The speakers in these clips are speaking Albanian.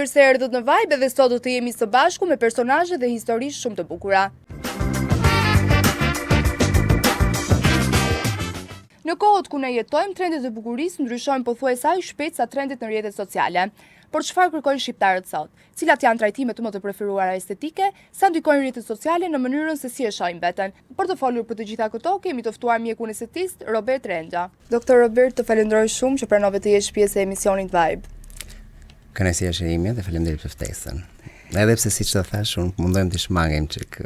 Mirë se erdhët në Vibe dhe sot do të jemi së bashku me personazhe dhe histori shumë të bukura. Në kohët ku ne jetojmë, trendet e bukurisë ndryshojnë pothuajse aq shpejt sa trendet në rrjetet sociale. Por çfarë kërkojnë shqiptarët sot? Cilat janë trajtimet më të preferuara estetike? Sa ndikojnë rrjetet sociale në mënyrën se si e shohim veten? Për të folur për të gjitha këto, kemi të ftuar mjekun estetist Robert Renxha. Doktor Robert, të falenderoj shumë që pranove të jesh pjesë e emisionit Vibe. Kënaqësia është e imja dhe faleminderit për ftesën. Edhe pse siç të thashë, unë mundohem të shmangem çik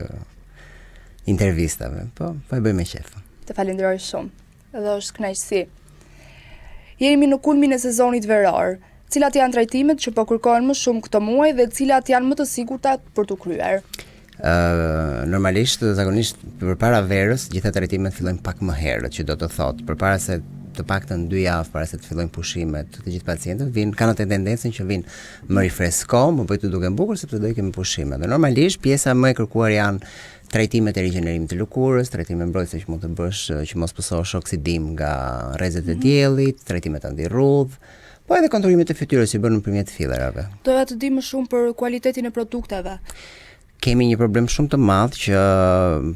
intervistave, po po e bëj me qejf. Të falenderoj shumë. Edhe është kënaqësi. Jemi në kulmin e sezonit veror. Cilat janë trajtimet që po kërkohen më shumë këto muaj dhe cilat janë më të sigurta për t'u kryer? Ë normalisht zakonisht përpara verës gjitha trajtimet fillojnë pak më herët, që do të thotë përpara se të paktën dy javë para se të fillojnë pushimet, të gjithë pacientët vijnë kanë atë tendencën që vijnë më rifresko, më bëj të dukem bukur sepse do ikim me pushime. Dhe normalisht pjesa më e kërkuar janë trajtimet e rigjenerimit të lëkurës, trajtime mbrojtëse që mund të bësh që mos pësosh oksidim nga rrezet e mhm. diellit, trajtimet antirrudhë, po edhe konturimet e fytyrës që bën nëpërmjet fillerave. Doja të di më shumë për kualitetin e produkteve. Kemi një problem shumë të madh që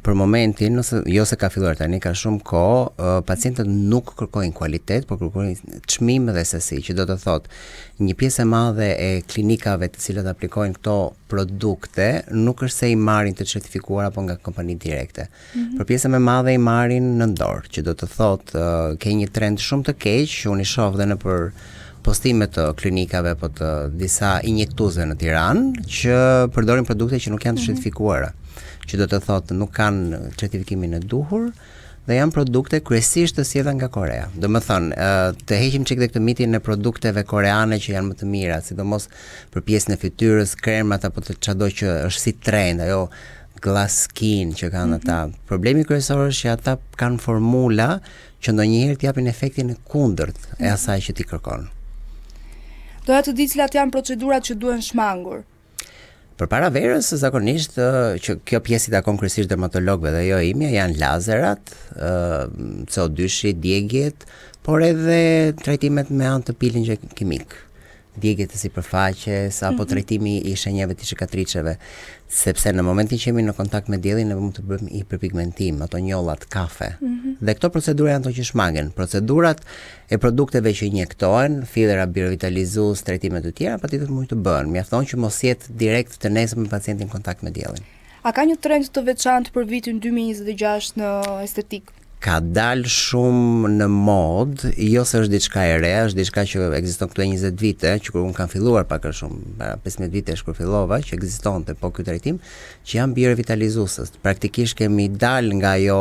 për momentin, ose jo se ka filluar tani, ka shumë kohë, pacientët nuk kërkojnë kualitet, por kërkojnë çmim dhe sasi, që do të thotë një pjesë e madhe e klinikave të cilat aplikojnë këto produkte nuk është se i marrin të certifikuara apo nga kompani direkte. Mm -hmm. Por pjesa më e madhe i marrin nën dorë, që do të thotë uh, ke një trend shumë të keq që unë i shoh dhe nëpër postime të klinikave apo të disa injektuesve në Tiranë që përdorin produkte që nuk janë të mm -hmm. certifikuara, që do të thotë nuk kanë certifikimin e duhur dhe janë produkte kryesisht të sjella nga Korea. Domethënë, të heqim çik dhe këtë mitin e produkteve koreane që janë më të mira, sidomos për pjesën e fytyrës, kremrat apo të çado që është si trend, ajo glass skin që kanë mm -hmm. ata. Problemi kryesor është që ata kanë formula që ndonjëherë të japin efektin e kundërt e mhm. asaj që ti kërkon. Doja të di cilat janë procedurat që duhen shmangur. Përpara verës, zakonisht që kjo pjesë i takon kryesisht dermatologëve dhe jo imja, janë lazerat, CO2-shi, djegiet, por edhe trajtimet me anë të peeling kimik djegie të sipërfaqes apo mm -hmm. trajtimi i shenjave të cikatriceve, sepse në momentin që jemi në kontakt me diellin ne mund të bëjmë hiperpigmentim, ato njollat kafe. Mm -hmm. Dhe këto procedura janë ato që shmangen. Procedurat e produkteve që injektohen, fillera biorevitalizues, trajtime të tjera, patjetër mund të bëhen. Mjafton që mos jetë direkt të nesërmen pacienti në kontakt me diellin. A ka një trend të veçantë për vitin 2026 në estetikë? Ka dalë shumë në modë, jo se është diçka e re, është diçka që ekziston këtu e 20 vite, që kur unë kam filluar pak a shumë, para 15 vitesh kur fillova, që ekzistonte po ky trajtim, që janë biorevitalizuesit. Praktikisht kemi dalë nga ajo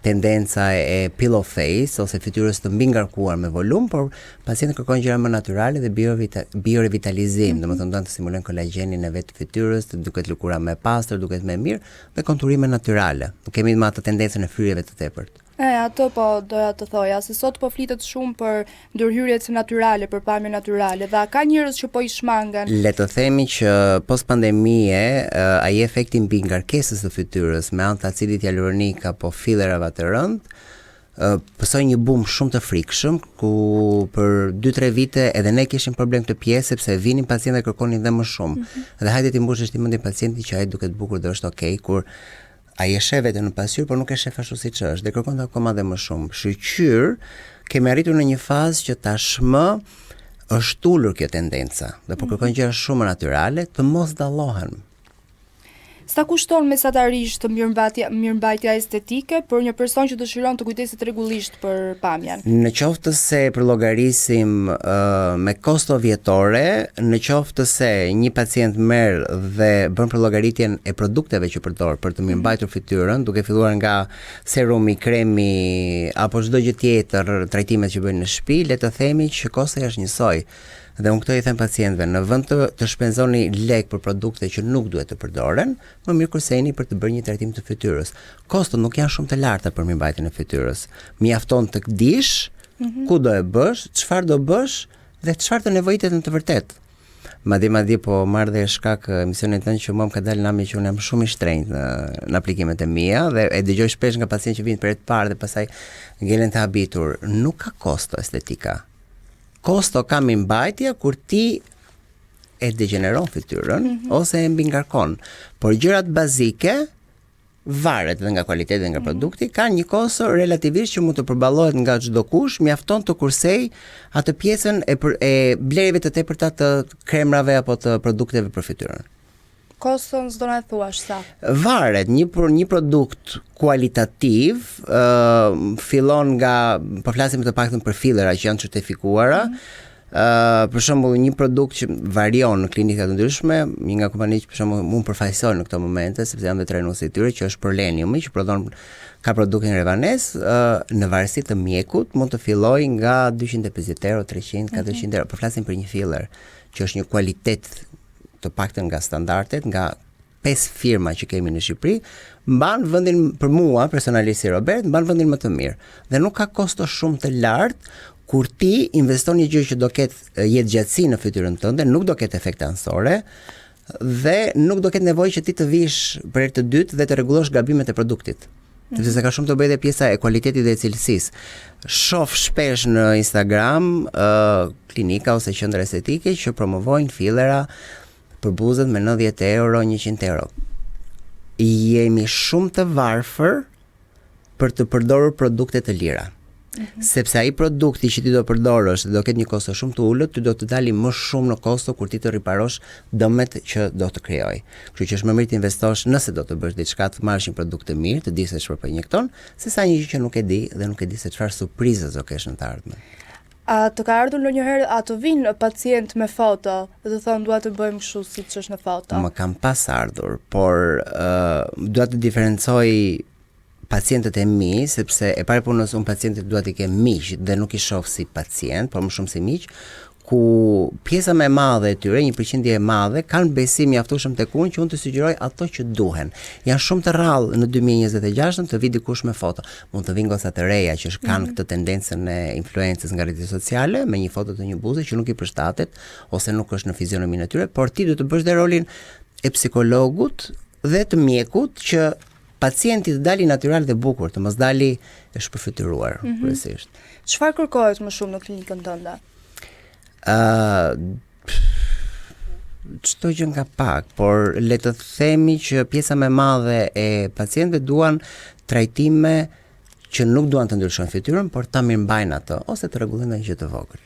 tendenca e pillow face ose fytyrës të mbingarkuar me volum, por pacientët kërkojnë gjëra më natyrale dhe biorevitalizim, mm -hmm. domethënë duan të stimulojnë kolagjenin e vetë fytyrës, të duket lëkura më e pastër, duket më e mirë dhe konturime natyrale. Nuk kemi më atë tendencën e fryrjeve të tepërt. E, atë po doja të thoja, se sot po flitet shumë për ndërhyrjet natyrale, për pamje natyrale, dhe a ka njerëz që po i shmangen? Le të themi që post pandemie, ai efekti mbi ngarkesës së fytyrës me anë të acidit hialuronik apo fillerave të rëndë, pësoi një boom shumë të frikshëm, ku për 2-3 vite edhe ne kishim problem këtë pjesë sepse vinin pacientë dhe kërkonin dhe më shumë. Mm -hmm. Dhe hajde t'i mbushësh ti mendjen pacientit që ai duket bukur dhe është okay, kur ai e sheh veten në pasqyrë, por nuk e sheh ashtu siç është dhe kërkon akoma dhe më shumë. Shyqyr, kemi arritur në një fazë që tashmë është ulur kjo tendenca dhe po mhm. kërkojnë gjëra shumë natyrale të mos dallohen. Sa kushton mesatarisht mirëmbajtja, mirëmbajtja estetike për një person që dëshiron të kujdeset rregullisht për pamjen? Në qoftë se përllogarisim uh, me kosto vjetore, në qoftë se një pacient merr dhe bën përllogaritjen e produkteve që përdor për të mhm. mirëmbajtur fytyrën, duke filluar nga serumi, kremi apo çdo gjë tjetër, trajtimet që bëjnë në shtëpi, le të themi që kostoja është njësoj. Dhe unë këtë i them pacientëve, në vend të të shpenzoni lek për produkte që nuk duhet të përdoren, më mirë kurseni për të bërë një trajtim të fytyrës. Kostot nuk janë shumë të larta për mirëmbajtjen e fytyrës. Mjafton të dish mm -hmm. ku do e bësh, çfarë do bësh dhe çfarë të nevojitet në të vërtetë. Madje madje po marr dhe shkak emisionin tënd që mua më ka dalë nami që unë jam shumë i shtrenjtë në në aplikimet e mia dhe e dëgjoj shpesh nga pacientë që vijnë për herë të parë dhe pastaj ngelen të habitur. Nuk ka kosto estetika. Kosto ka mirëmbajtja kur ti e degjeneron fytyrën mm -hmm. ose e mbingarkon. Por gjërat bazike varet dhe nga kualiteti dhe nga mhm. produkti, kanë një kosto relativisht që mund të përballohet nga çdokush, mjafton të kursej atë pjesën e për, e blerjeve të tepërta të kremrave apo të produkteve për fytyrën. Koston s'do na e thuash sa. Varet, një për një produkt kualitativ, ë uh, fillon nga, po flasim të paktën për fillera që janë certifikuara, mm -hmm. Uh, për shembull një produkt që varion në klinika të ndryshme, një nga kompanitë që për shembull unë përfaqësoj në këto momente sepse jam dhe trajnuesi i tyre që është Proleniumi që prodhon ka produktin Revanesse, uh, në varësi të mjekut mund të fillojë nga 250 euro, 300, 400 mm -hmm. euro. Po flasim për një filler që është një kualitet të paktën nga standardet, nga pesë firma që kemi në Shqipëri, mban vendin për mua personalisht si Robert, mban vendin më të mirë. Dhe nuk ka kosto shumë të lartë kur ti investon një gjë që do ketë jetëgjatësi në fytyrën tënde, nuk do ketë efekte anësore dhe nuk do ketë nevojë që ti të vish për herë të dytë dhe të rregullosh gabimet e produktit. Mm -hmm. Sepse ka shumë të bëjë dhe pjesa e kualitetit dhe e cilësisë. Shof shpesh në Instagram uh, klinika ose qendra estetike që promovojnë fillera për buzët me 90 euro, 100 euro. Jemi shumë të varfër për të përdorur produkte të lira. Mm -hmm. Sepse ai produkti që ti do përdorësh dhe do ketë një kosto shumë të ulët, ty do të dali më shumë në kosto kur ti të riparosh dëmet që do të krijojë. Kështu që është më mirë të investosh nëse do të bësh diçka, të marrësh një produkt të mirë, të dish se çfarë po injekton, sesa një gjë që nuk e di dhe nuk e di se çfarë surprizës do kesh në të ardhmen. A të ka ardhur ndonjëherë a të vijnë pacientë me foto dhe të thonë dua të bëjmë kështu siç është në foto? Më kanë pas ardhur, por uh, dua të diferencoj pacientët e mi, sepse e para punës unë pacientët dua t'i kem miq dhe nuk i shoh si pacient, por më shumë si miq, ku pjesa më e madhe e tyre, një përqindje e madhe, kanë besim mjaftueshëm tek unë që unë të sugjeroj ato që duhen. Janë shumë të rrallë në 2026 të vi dikush me foto. Mund të vinë goca të reja që kanë mm -hmm. këtë tendencën e influencës nga rrjetet sociale me një foto të një buze që nuk i përshtatet ose nuk është në fizionominë e tyre, por ti duhet të bësh dhe rolin e psikologut dhe të mjekut që pacienti të dali natyral dhe bukur, të mos dali e shpërfytyruar, mm -hmm. kryesisht. Çfarë kërkohet më shumë në klinikën tënde? Ë uh, çdo gjë nga pak, por le të themi që pjesa më e madhe e pacientëve duan trajtime që nuk duan të ndryshojnë fytyrën, por ta mirëmbajnë atë ose të rregullojnë ndonjë gjë të vogël.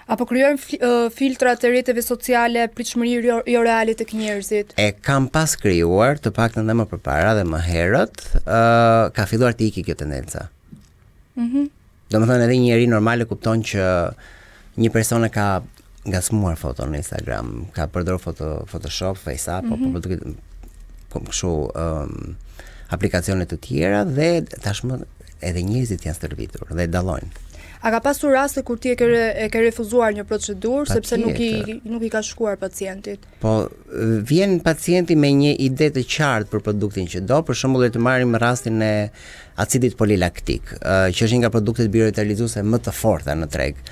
A po krijojnë filtrat e rrjeteve sociale pritshmëri jo, jo reale tek njerëzit? E kam pas krijuar, të paktën dhe më përpara dhe më herët, ë uh, ka filluar të iki kjo tendenca. Mhm. Mm Domethënë edhe një njeri normal e kupton që një person e ka ngacmuar foton në Instagram, ka përdorur foto Photoshop, FaceApp, mm -hmm. apo mhm. po kështu um, aplikacione të tjera dhe tashmë edhe njerëzit janë stërvitur dhe e dallojnë. A ka pasur raste kur ti e ke e ke refuzuar një procedurë sepse nuk i nuk i ka shkuar pacientit? Po vjen pacienti me një ide të qartë për produktin që do, për shembull le të marrim rastin e acidit polilaktik, që është një nga produktet biorevitalizuese më të forta në treg.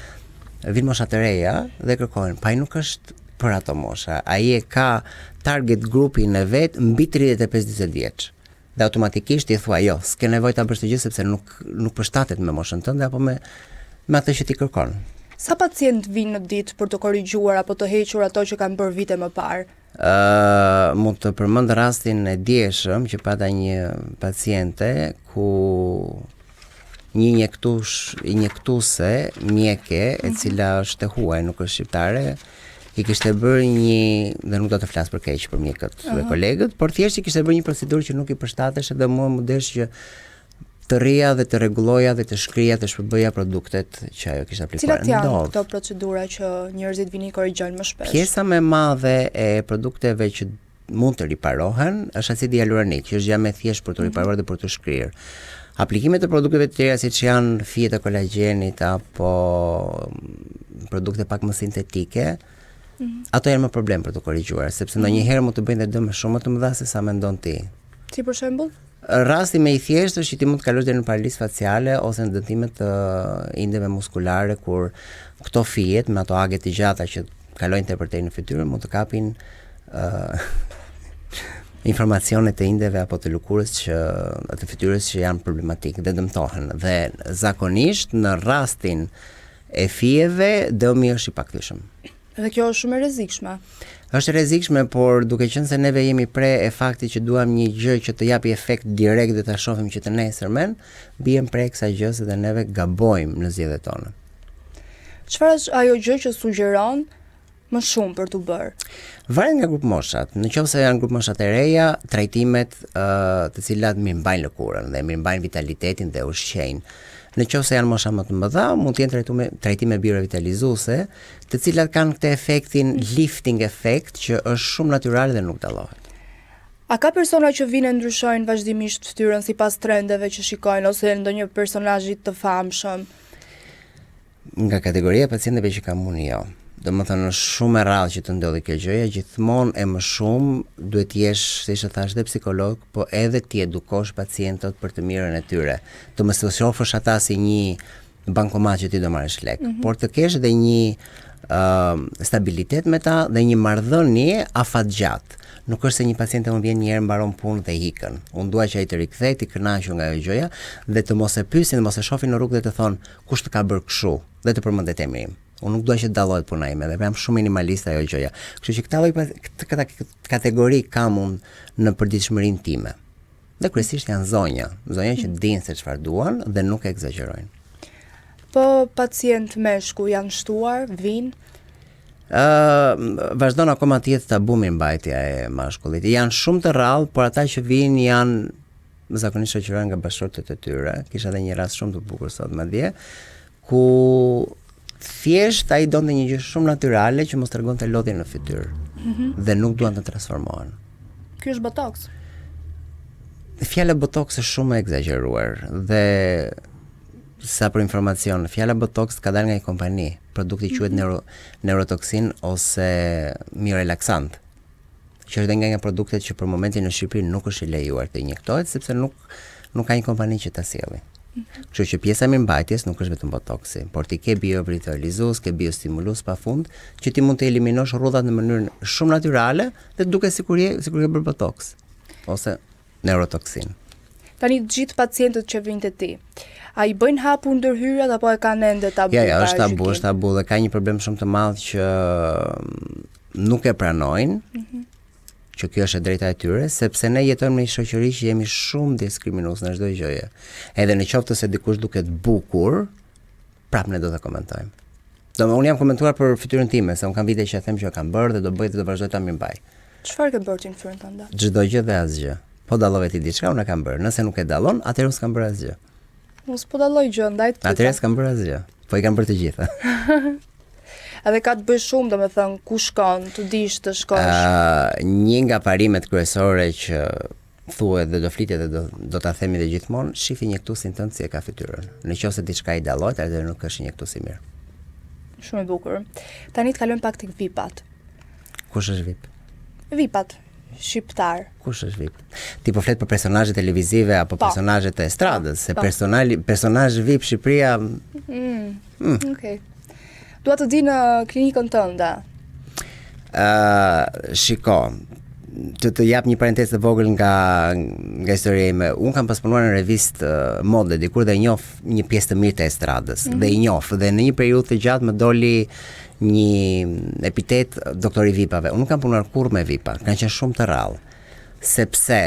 Vijnë mosha të reja dhe kërkojnë, pa ai nuk është për ato mosha. Ai e ka target grupin e vet mbi 35-40 vjeç. Dhe automatikisht i thua, jo, s'ke nevojë ta bësh këtë gjë sepse nuk nuk përshtatet me moshën tënde apo me me atë që ti kërkon. Sa pacientë vijnë në ditë për të korrigjuar apo të hequr ato që kanë bërë vite më parë? Ë, mund të përmend rastin e djeshëm që pata një paciente ku një injektush, injektuese mjeke e mhm. cila është e huaj, nuk është shqiptare, i kishte bërë një, dhe nuk do të flas për keq për mjekët uh -huh. dhe kolegët, por thjesht i kishte bërë një procedurë që nuk i përshtateshe dhe mua m'u desh që të rrija dhe të rregulloja dhe të shkrija të shpërbëja produktet që ajo kishte aplikuar. Cilat janë këto procedura që njerëzit vijnë i korrigjojnë më shpesh? Pjesa më e madhe e produkteve që mund të riparohen është acidi hialuronik, që është gjë më e thjeshtë për të mhm. riparuar dhe për të shkrirë. Aplikimet e produkteve të tjera siç janë fijet e kolagjenit apo mm, produkte pak më sintetike, mm -hmm. ato janë më problem për të korrigjuar, sepse mm -hmm. ndonjëherë mund të bëjnë dhe dëme shumë më të mëdha se sa mendon ti. Si për shembull? Rasti më i thjeshtë është që ti mund të kalosh deri në paralizë faciale ose në dëmtime të indeve muskulare kur këto fijet me ato age të gjata që kalojnë tejpërtej në fytyrë mund të kapin uh, informacione të indeve apo të lëkurës që të fytyrës që janë problematik dhe dëmtohen dhe zakonisht në rastin e fijeve dëmi është i pakthyeshëm. Dhe kjo është shumë e rrezikshme. Është e rrezikshme, por duke qenë se neve jemi pre e faktit që duam një gjë që të japi efekt direkt dhe ta shohim që të nesërmen, biem pre e kësaj gjësë dhe neve gabojmë në zgjedhjet tona. Çfarë është ajo gjë që sugjeron më shumë për t'u bërë? Varet nga grupmoshat. Në qoftë se janë grupmoshat e reja, trajtimet uh, të cilat mirëmbajnë lëkurën dhe mirëmbajnë vitalitetin dhe ushqejnë. Në qoftë se janë mosha më të mëdha, mund të jenë trajtume, trajtime biorevitalizuese, të cilat kanë këtë efektin lifting effect që është shumë natyral dhe nuk dallohet. A ka persona që vijnë e ndryshojnë vazhdimisht fytyrën sipas trendeve që shikojnë ose ndonjë personazhi të famshëm? Nga kategoria e pacientëve që kam unë jo. Domethënë është shumë e rrallë që të ndodhi kjo gjëja, gjithmonë e më shumë duhet të jesh, siç e thashë, dhe psikolog, po edhe t'i edukosh pacientët për të mirën e tyre. Të mos të shofësh ata si një bankomat që ti do marrësh lek, mm -hmm. por të kesh dhe një uh, stabilitet me ta dhe një marrëdhënie afatgjatë. Nuk është se një pacient unë vjen një herë mbaron punë dhe ikën. Unë dua që ai të rikthehet i kënaqur nga ajo gjëja dhe të mos e pyesin, të mos e shohin në rrugë dhe të thonë kush të ka bërë kështu dhe të përmendet emri im. Unë nuk dua që të dallohet puna ime dhe jam shumë minimaliste ajo gjëja. Kështu që këta lloj këtë këta kategori kam unë në përditshmërinë time. Dhe kryesisht janë zonja, zonja që dinë se çfarë duan dhe nuk ekzagjerojnë. Po pacient meshkuj janë shtuar, vijnë? Ë uh, vazhdon akoma të jetë tabu mirëmbajtja e mashkullit. Janë shumë të rrallë, por ata që vijnë janë zakonisht shoqërohen nga bashkëshortët e tyre. Kisha edhe një rast shumë të bukur sot madje, ku thjesht ai donte një gjë shumë natyrale që mos tregonte lodhjen në fytyrë mm -hmm. dhe nuk duan të transformohen. Ky është botox. Fjala botox është shumë e ekzagjeruar dhe sa për informacion, fjala botox ka dalë nga një kompani. Produkti quhet mm -hmm. neuro, neurotoksin ose miorelaksant. Që është dhe nga nga produktet që për momentin në Shqipëri nuk është i lejuar të injektohet sepse nuk nuk ka një kompani që ta sjelli. Mhm. Kështu që pjesa e mirëmbajtjes nuk është vetëm botoksi, por ti ke biorevitalizues, ke biostimulues pafund, që ti mund të eliminosh rrudhat në mënyrë shumë natyrale dhe duket sikur je sikur ke bërë botoks ose neurotoksin. Tani të gjithë pacientët që vijnë te ti, a i bëjnë hapur ndërhyrjet apo e kanë ende tabu? Ja, ja, është tabu, është tabu dhe ka një problem shumë të madh që nuk e pranojnë. Mm -hmm. Që kjo është e drejta e tyre, sepse ne jetojmë në një shoqëri që jemi shumë diskriminues në çdo gjëje. Edhe në qoftë se dikush duket bukur, prapë ne do ta komentojmë. Do me unë jam komentuar për fytyrën time, se unë kam vite që e them që e kam bërë dhe do bëj dhe do vazhdoj ta mirëmbaj. Çfarë ke bërë ti në fytyrën tënde? Çdo gjë dhe asgjë. Po dallove ti diçka, unë e kam bërë. Nëse nuk e dallon, atëherë unë s'kam bërë asgjë. Unë s'po dalloj gjë, ndaj të pyeta. Atëherë s'kam bërë asgjë. Po i kam bërë të gjitha. Edhe ka të bëjë shumë, domethënë, ku shkon, të dish të shkosh. Uh, një nga parimet kryesore që thuhet dhe do flitet dhe do, do ta themi dhe gjithmonë, shife injektuesin tënd si e ka fytyrën. Në qoftë se diçka i dallohet, atëherë nuk është injektues i mirë. Shumë e bukur. Tani të kalojmë pak tek VIP-at. Kush është VIP? VIP-at shqiptar. Kush është VIP? Ti po flet për personazhe televizive apo po. personazhe të estradës, se po. personali personazh VIP Shqipëria Mm. Mm. Okej. Okay. Dua të di në klinikën tënde. Ë, uh, shiko, të të jap një parentezë të vogël nga nga historia ime. Unë kam pas punuar në revistë uh, mode dikur dhe njoh një pjesë të mirë të estradës mm -hmm. dhe i njoh dhe në një periudhë të gjatë më doli një epitet doktori i vipave. Unë nuk kam punuar kurrë me vipa, kanë qenë shumë të rrallë sepse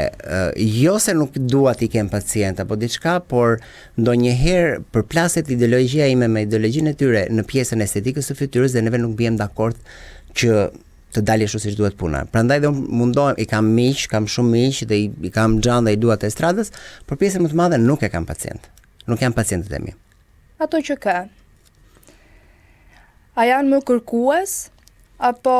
jo se nuk dua t'i kem pacient apo diçka, por ndonjëherë përplaset ideologjia ime me ideologjinë e tyre në pjesën e estetikës së fytyrës dhe neve nuk biem dakord që të dalë ashtu siç duhet puna. Prandaj dhe unë mundohem, i kam miq, kam shumë miq dhe i, i kam xhan dhe i dua të estradës, por pjesën më të madhe nuk e kam pacient. Nuk janë pacientët e mi. Ato që ke. A janë më kërkues apo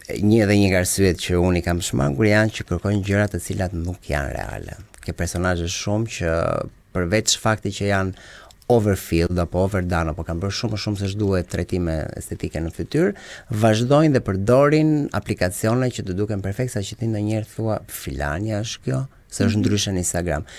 një dhe një nga arsyet që unë i kam shmangur janë që kërkojnë gjëra të cilat nuk janë reale. Ke personazhe shumë që përveç faktit që janë overfilled apo overdone apo kanë bërë shumë më shumë se ç'duhet trajtime estetike në fytyrë, vazhdojnë dhe përdorin aplikacione që të duken perfekt sa që ti ndonjëherë thua filanja është kjo, se është mhm. ndryshe në Instagram.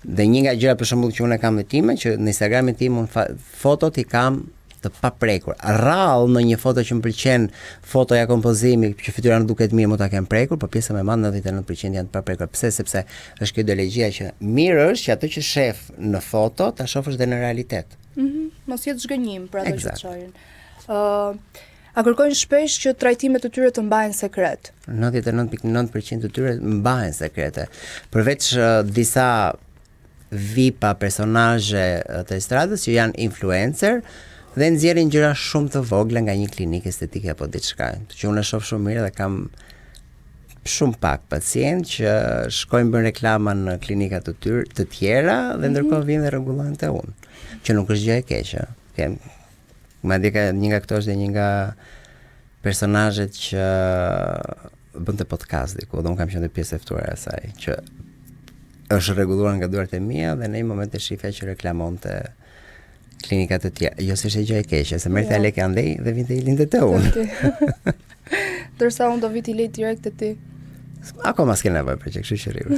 Dhe një nga gjërat për shembull që unë e kam me time, që në Instagramin tim unë fotot i kam të paprekur. Rrallë në një foto që më pëlqen fotoja kompozimi, që fytyra nuk duket mirë, mund ta kem prekur, por pjesa më e madhe 99% janë të paprekur. Pse? Sepse është kjo ideologjia që mirë është që ato që shef në foto ta shohësh dhe në realitet. Mhm. Mm mos jetë zhgënjim për ato që të shohin. Ë uh, A kërkojnë shpesh që trajtimet e tyre të mbahen sekret? 99.9% të tyre mbahen sekrete. Përveç uh, disa vipa personazhe të estradës që janë influencer dhe nxjerrin gjëra shumë të vogla nga një klinikë estetike apo diçka. Që unë e shoh shumë mirë dhe kam shumë pak pacientë që shkojnë bëjnë reklama në klinika të tyre të tjera dhe mhm. ndërkohë mm -hmm. vijnë dhe rregullohen te unë, që nuk është gjë e keqe. Kem madje ka një nga këto është dhe një nga personazhet që bënte podcast diku dhe unë kam qenë pjesë e ftuar e asaj që është rregulluar nga duart e mia dhe në një moment e shifja që reklamonte klinika të tjera. Jo se ishte gjë e keqe, se merrte jo. lekë andej dhe vinte i linte te unë. Ndërsa unë do vi t'i lej direkt te ti. Akoma s'ke nevojë për që kështu që rriu.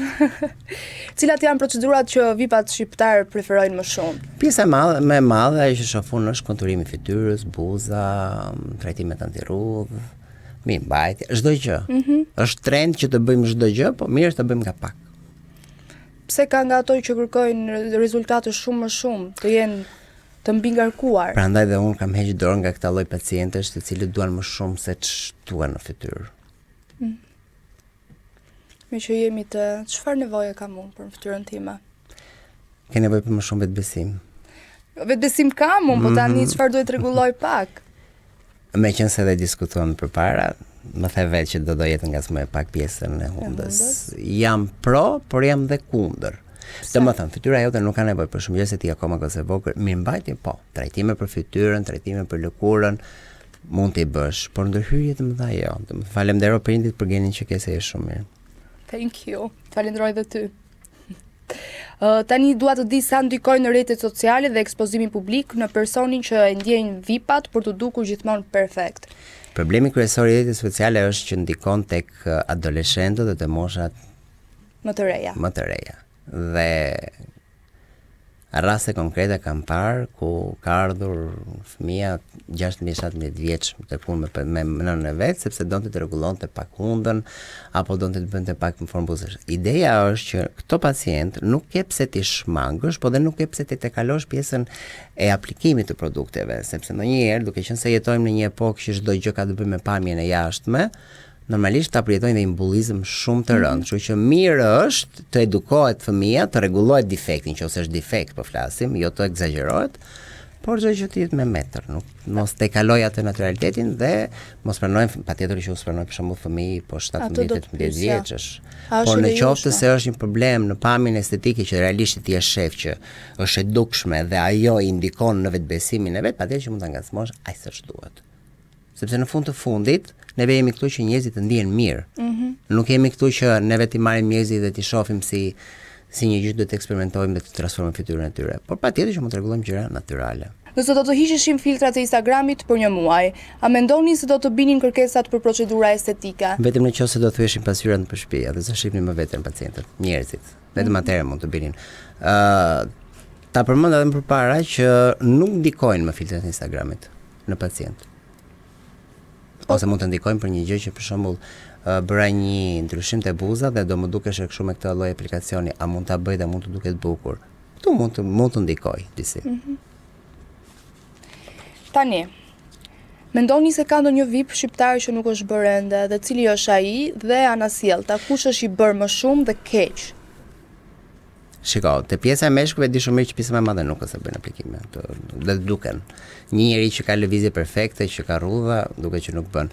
Cilat janë procedurat që vipat shqiptar preferojnë më shumë? Pjesa e madhe, më e madhe ajo që shoh unë është konturimi i fytyrës, buza, trajtimet antirrudhë, mirëmbajtje, çdo gjë. Mm -hmm. Është trend që të bëjmë çdo gjë, po mirë është të bëjmë nga pak. Pse ka nga ato që kërkojnë rezultate shumë më shumë, të jenë të mbingarkuar? Prandaj dhe unë kam heq dorë nga këta lloj pacientësh të cilët duan më shumë se ç'duan në fytyrë. Mm. Meqë jemi te, çfarë nevoje kam unë për fytyrën time? Ke nevojë për më shumë vetëbesim. Vetëbesim kam unë, po tani mhm. çfarë duhet të rregulloj pak? Meqenëse edhe diskutuam përpara, më the vetë që do doje të ngacmoje pak pjesën e hundës. Jam pro, por jam dhe kundër. Domethënë, fytyra jote nuk ka nevojë për shumë gjë se ti akoma goce e vogël, mirëmbajtje po, trajtime për fytyrën, trajtime për lëkurën, mund t'i bësh, por ndërhyrje të mëdha jo. Domethënë, falëndero prindit për genin që ke se je shumë mirë. Thank you. Falenderoj dhe ty. Uh, tani dua të di sa ndikojnë rrjetet sociale dhe ekspozimi publik në personin që e ndjejnë vipat për t'u dukur gjithmonë perfekt. Problemi kryesor i rrjeteve sociale është që ndikon tek adoleshentët dhe te moshat më të reja. Më të reja. Dhe Raste konkrete kam parë ku ka ardhur fëmija 16-17 vjeç tek unë me, me nënën e vet sepse donte të rregullonte pak hundën apo donte të bënte pak më formë buzësh. Ideja është që këto pacientë nuk ke pse t'i shmangësh, po dhe nuk ke pse t'i tejkalosh pjesën e aplikimit të produkteve, sepse ndonjëherë duke qenë se jetojmë në një epokë që çdo gjë ka të bëjë me pamjen e jashtme, normalisht ta përjetojnë dhe një bullizëm shumë të rëndë, mhm. kështu që mirë është të edukohet fëmija, të rregullohet defektin, nëse është defekt po flasim, jo të ekzagjerohet, por çdo gjë të jetë me metër, nuk mos të kalojë atë naturalitetin dhe mos pranojmë patjetër që unë s'pranoj për shembull fëmijë po 17-18 vjeçësh. Por në qoftë se është një problem në pamjen estetike që realisht ti e shef që është e dukshme dhe ajo i ndikon në vetbesimin e vet, patjetër që mund ta ngacmosh aq sa duhet. Sepse në fund të fundit, neve jemi këtu që njerëzit të ndihen mirë. Mm -hmm. Nuk jemi këtu që neve t'i marrim njerëzit dhe t'i shohim si si një gjë që duhet të eksperimentojmë dhe të transformojmë fytyrën e tyre. Por patjetër që mund të rregullojmë gjëra natyrale. Nëse do të hiqeshin filtrat e Instagramit për një muaj, a mendoni se do të binin kërkesat për procedura estetike? Vetëm në qoftë se do thyeshin pasqyrat nëpër shtëpi, dhe s'do shihnin më veten pacientët, njerëzit. Vetëm mm -hmm. atëherë mund të binin. Ë uh, ta përmenda edhe më përpara që nuk ndikojnë më filtrat e Instagramit. në pacient. Ose mund të ndikojnë për një gjë që për shembull bëra një ndryshim te buza dhe do më dukeshe kështu me këtë lloj aplikacioni, a mund ta bëj dhe mund të duket bukur. Këtu mund të mund të ndikoj disi. Mm -hmm. Tani, mendoni se ka ndonjë VIP shqiptar që nuk është bërë ende dhe cili është ai dhe anasjellta, kush është i bërë më shumë dhe keq? Shiko, te pjesa e meshkujve di shumë mirë që pjesa më e madhe nuk është se bëjnë aplikime, të, dhe duken. Një njeri që ka lëvizje perfekte, që ka rrudha, duket që nuk bën.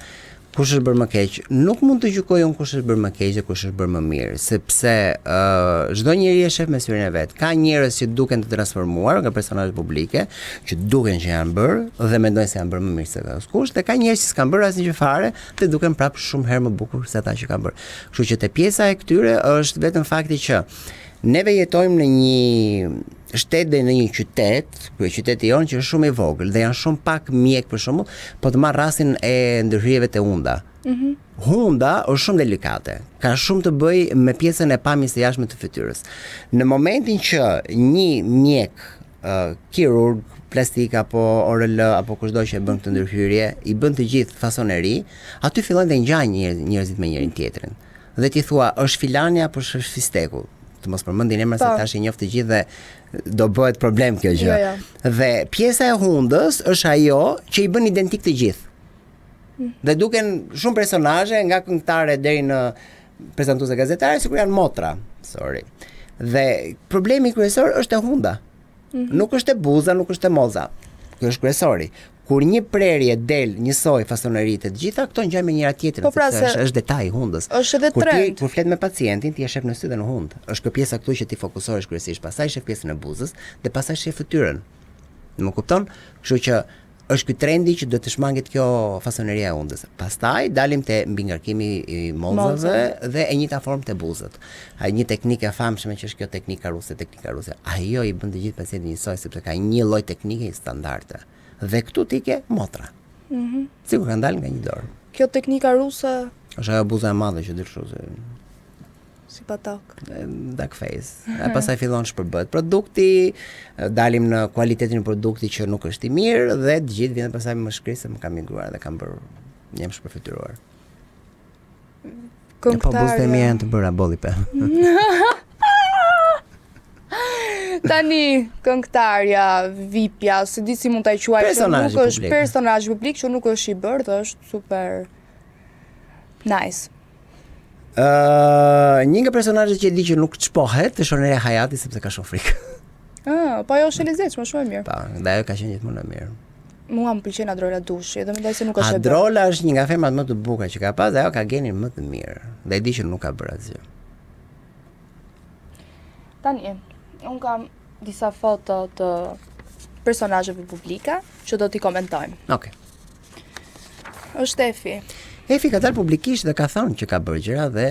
Kush është bërë më keq? Nuk mund të gjykoj unë kush është bërë më keq dhe kush është bërë më mirë, sepse uh, çdo njeri e shef me syrin e vet. Ka njerëz që duken të transformuar nga personazhe publike, që duken që janë bërë dhe mendojnë se janë bërë më mirë se askush, dhe ka njerëz që s'kanë bërë asnjë gjë fare dhe duken prapë shumë herë më bukur se ata që kanë bërë. Kështu që te pjesa e këtyre është vetëm fakti që neve jetojmë në një shtet dhe në një qytet, kryeqyteti jonë që është shumë i vogël dhe janë shumë pak mjek për shembull, po të marr rastin e ndërhyrjeve te hunda. Mm -hmm. Hunda është shumë delikate, ka shumë të bëjë me pjesën e pamjes së jashtme të fytyrës. Në momentin që një mjek uh, kirurg plastik apo ORL apo kushdo që e bën këtë ndërhyrje, i bën të gjithë fasoneri, aty fillojnë të ngjajnë njerëzit me njërin tjetrin. Dhe ti thua, është filani apo është fisteku? të mos përmendin emra se Po. tash i njoh të gjithë dhe do bëhet problem kjo gjë. Jo, jo. Dhe pjesa e hundës është ajo që i bën identik të gjithë. Mm. Dhe duken shumë personazhe nga këngëtare deri në prezantuese gazetare sikur janë motra. Sorry. Dhe problemi kryesor është e hunda. Mm -hmm. Nuk është e buza, nuk është e moza. Kjo është kryesori. Kur një prerje del njësoj fasoneri të gjitha këto ngjajnë me njëra tjetrën, Po pra sepse se është, është detaj i hundës. Është edhe Kur ti trend. kur flet me pacientin, ti e shef në sy dhe në hund. Është kjo pjesa këtu që ti fokusohesh kryesisht, pastaj shef pjesën e buzës dhe pastaj shef fytyrën. Më kupton? Kështu që është ky trendi që duhet të shmanget kjo fasoneria e hundës. Pastaj dalim te mbingarkimi i mollëzave dhe e njëjta formë te buzët. Ai një teknikë e famshme që është kjo teknika ruse, teknika ruse. Ajo i bën të gjithë pacientin njësoj sepse ka një lloj teknike standarde. Dhe këtu ti ke motra. Mhm. Mm Sikur kanë dalë nga një dorë. Kjo teknika ruse Është ajo buza e madhe që del kështu si si patak. duck face. E pastaj fillon shpërbëhet produkti, e, dalim në kualitetin e produktit që nuk është i mirë dhe të gjithë vjen pastaj më shkruaj se më kam migruar dhe kam bërë jam shpërfytyruar. E Po buzët e mia janë të bëra bolli pe. Tani këngëtarja, vipja, se di si mund ta quaj, që Personazhi nuk është publik. personazh publik që nuk është i bërë dhe është super nice. Ë, një nga personazhet që e di që nuk çpohet është Ornella Hayati sepse ka shumë frikë. Ah, po ajo është e lezetshme, shumë e mirë. Pa, dhe ajo ka qenë gjithmonë e mirë. Mua më pëlqen Adrola Dushi dhe mendoj se nuk është e bërë. Adrola është një nga femrat më të bukura që ka pas dhe ajo ka genin më të mirë. Dhe e di që nuk ka bërë asgjë. Tani, un kam disa foto të personazheve publike që do t'i komentojmë. Okej. Është Efi. Efi ka dalë publikisht dhe ka thënë që ka bërë gjëra dhe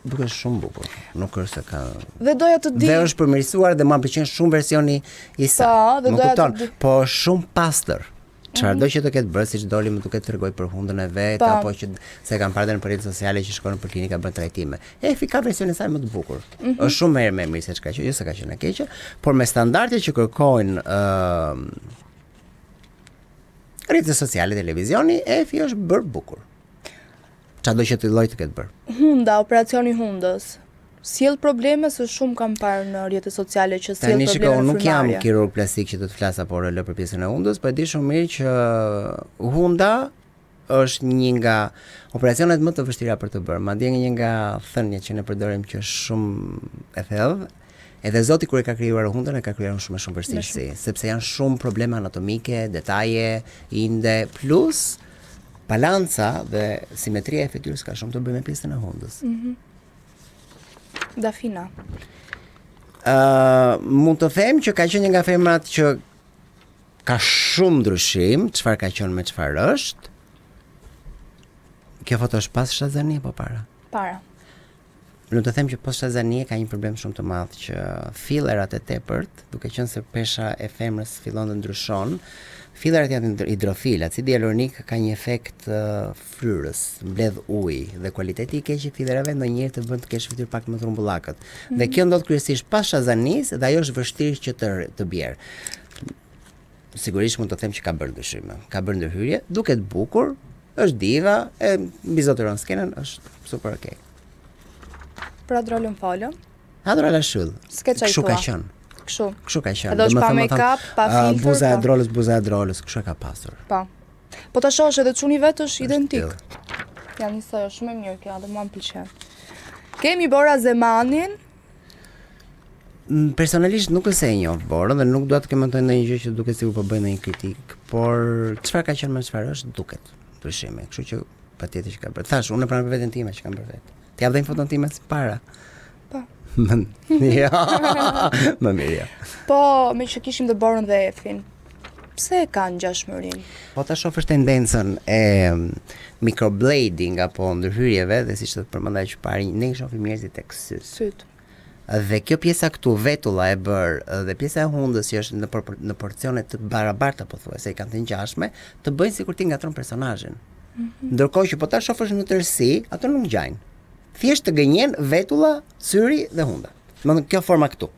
duket shumë bukur. Nuk është se ka Dhe doja të di. Dhe është përmirësuar dhe mua më pëlqen shumë versioni i saj. Po, dhe Më doja të kupton? di- Mhm. Po është shumë pastër. Çfarë do që të ketë bërë, siç doli më duket tregoi për hundën e vet Po. apo që se kam parë dhe në rrjetet sociale që shkon për klinika bën trajtime. Efi ka versionin e saj më të bukur. Mhm. Është shumë herë më e mirë se çka qenë, jo se ka qenë e keqe, por me standardet që kërkojnë ë rrjetet sociale, televizioni, Efi është bërë bukur. Çfarë do që të lloj të ketë bërë. Hunda, operacioni hundës. Sjell probleme se shumë kam parë në rrjetet sociale që sjell Tani probleme shiko, unë në nuk jam frymëmarrje. kirurg plastik që do të flas apo RL për pjesën e hundës, po e di shumë mirë që hunda është një nga operacionet më të vështira për të bërë. Madje një nga thëniet që ne përdorim që është shumë e thellë, edhe Zoti kur e ka krijuar hundën e ka krijuar shumë shumë vështirësi, sepse janë shumë probleme anatomike, detaje, inde, plus balanca dhe simetria e fytyrës ka shumë të bëjë me pjesën e hundës. Dafina. Ë, mund të them që ka qenë një nga femrat që ka shumë ndryshim, çfarë ka qenë me çfarë është. Kjo foto është pas shtatzanie apo para? Para. Nuk të them që pas shtatzanie ka një problem shumë të madh që fillerat e tepërt, duke qenë se pesha e femrës fillon të ndryshon, fillerat janë hidro- hidrofil, acidi hialuronik ka një efekt ë, fryrës, mbledh ujë dhe kualiteti i keq i fillerave ndonjëherë të bën të kesh fytyrë pak më trumbullakët. Dhe kjo ndodh kryesisht pas shtatzanisë dhe ajo është vështirë që të të bjerë. Sigurisht mund të them që ka bërë ndryshime, ka bërë ndërhyrje, duket bukur, është diva, e mbizotëron skenën, është super okay. Për Adrolën folëm. Adrola Shyll. S'ke çaj Kështu ka thua. qenë. Kështu. Kështu ka qenë. Edhe është pa Domethënë, më make-up, thonë, pa "A, filtr, Buza e pa." Adrolës, buza e Adrolës, kështu e ka pasur. Po. Po ta shohësh edhe çuni vet është identik. tillë. Janë njësoj, është shumë e mirë kjo, dhe mua më pëlqen. Kemi Bora Zemanin, Mm, Personalisht nuk është se e njoh Borën dhe nuk dua të komentoj ndonjë gjë që duket sikur po bëj ndonjë kritik, por çfarë ka qenë me çfarë është duket ndryshimi. Kështu që patjetër që ka bërë. Thash, unë e pranoj për veten time që kam bërë vetë. Ti jap dhe një foton time si para. Po. Jo. Më mirë. Jo. po me që kishim dhe Borën dhe Efin. Pse e kanë ngjashmërinë? Po ta shohësh tendencën e mm, microblading apo ndërhyrjeve dhe siç të përmenda që pari, ne i shohim njerëzit tek sy. Syt. Dhe kjo pjesa këtu vetulla e bër dhe pjesa e hundës që është në por, në porcione të barabarta pothuajse i kanë të ngjashme, të bëjnë sikur ti ngatron personazhin. Ndërkohë që po ta shohësh në tërësi, ato nuk ngjajnë. Thjesht të gënjen vetulla, syri dhe hunda. Do të thënë kjo forma këtu.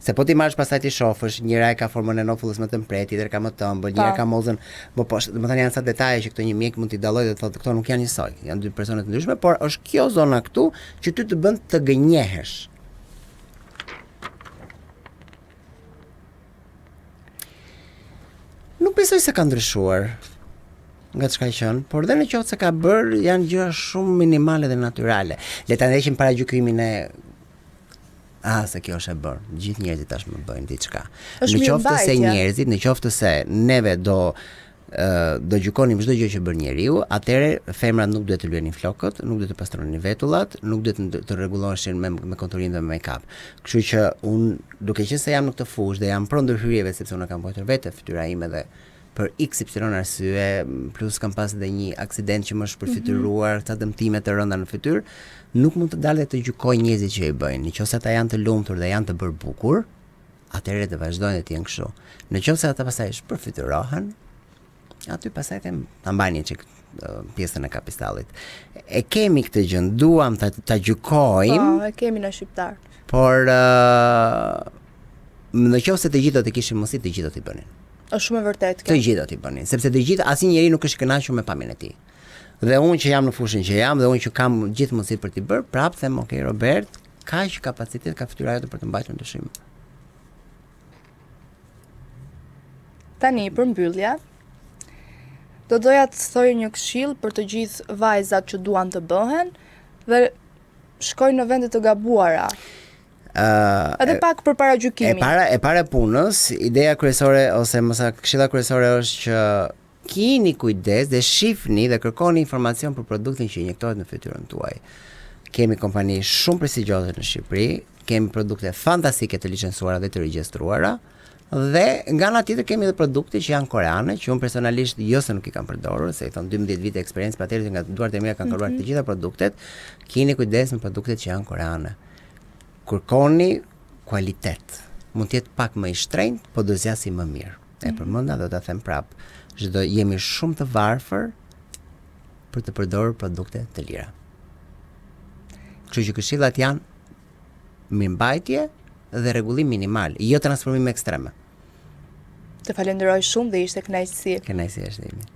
Se po ti marrësh pastaj ti shofësh, njëra e ka formën e nofullës më të mprehtë, tjetra ka më të ëmbël, njëra Po. ka mozën më poshtë. Domethënë janë sa detaje që këto një mjek mund t'i dallojë dhe të thotë këto nuk janë njësoj, janë dy persona të ndryshme, por është kjo zona këtu që ty të bën të gënjehesh. Nuk besoj se ka ndryshuar nga çka qenë, por dhe në qoftë se ka bërë, janë gjëra shumë minimale dhe natyrale. Le ta heqim paragjykimin e Ah, se kjo është e bërë. Gjithë njerëzit tashmë bëjnë diçka. Në qoftë se njerëzit, në qoftë se neve do do gjykonim çdo gjë që bën njeriu, atëherë femrat nuk duhet të lyenin flokët, nuk duhet të pastronin vetullat, nuk duhet të, të rregulloheshin me me konturim dhe me make-up. Kështu që un duke qenë se jam në këtë fushë dhe jam pro ndërhyrjeve sepse unë kam vuajtur vetë fytyra ime dhe për XY arsye, plus kam pas edhe një aksident që më është përfytyruar, mm -hmm. ca dëmtime të rënda në fytyrë, nuk mund të dal dhe të gjykoj njerëzit që i bëjnë. Në qoftë se ata janë të lumtur dhe janë të bërë bukur, atëherë të vazhdojnë të jenë kështu. Në qoftë se ata pastaj shpërfytyrohen, aty pastaj them ta mbajnë një çik pjesën e kapistallit. E kemi këtë gjë, duam ta ta gjykojmë. Po, e kemi ne shqiptarët. Por uh, në qoftë se të gjithë do të kishin mundësi, të gjithë do t'i bënin. Është shumë e vërtetë kjo. Të gjithë do t'i bënin, sepse të gjithë asnjë njeri nuk është i kënaqur me pamjen e tij. Dhe unë që jam në fushën që jam dhe unë që kam gjithë mundësitë për t'i bërë, prapë them, ok Robert, kaq kapacitet ka fytyra jote për të mbajtur ndryshim. Tani për mbyllje, do doja të thoje një këshillë për të gjithë vajzat që duan të bëhen dhe shkojnë në vende të gabuara. Uh, Edhe pak për paragjykimin. E para e para punës, ideja kryesore ose më saktë këshilla kryesore është që Kini kujdes dhe shifni dhe kërkoni informacion për produktin që injektohet në fytyrën tuaj. Kemi kompani shumë prestigjioze në Shqipëri, kemi produkte fantastike të licencuara dhe të regjistruara dhe nga ana tjetër kemi edhe produkte që janë koreane, që unë personalisht jo se nuk i kam përdorur, se i thonë 12 vite eksperiencë, patjetër nga duart e mia kanë kaluar mm -hmm. të gjitha produktet. Kini kujdes me produktet që janë koreane. Kërkoni kualitet. Mund të jetë pak më i shtrenjtë, po do zgjasi më mirë. E mhm. përmenda do ta them prap. Çdo jemi shumë të varfër për të përdorur produkte të lira. Kështu që këshillat janë mirëmbajtje dhe rregullim minimal, jo transformime ekstreme. Të falenderoj shumë dhe ishte kënaqësi. Kënaqësi është ime.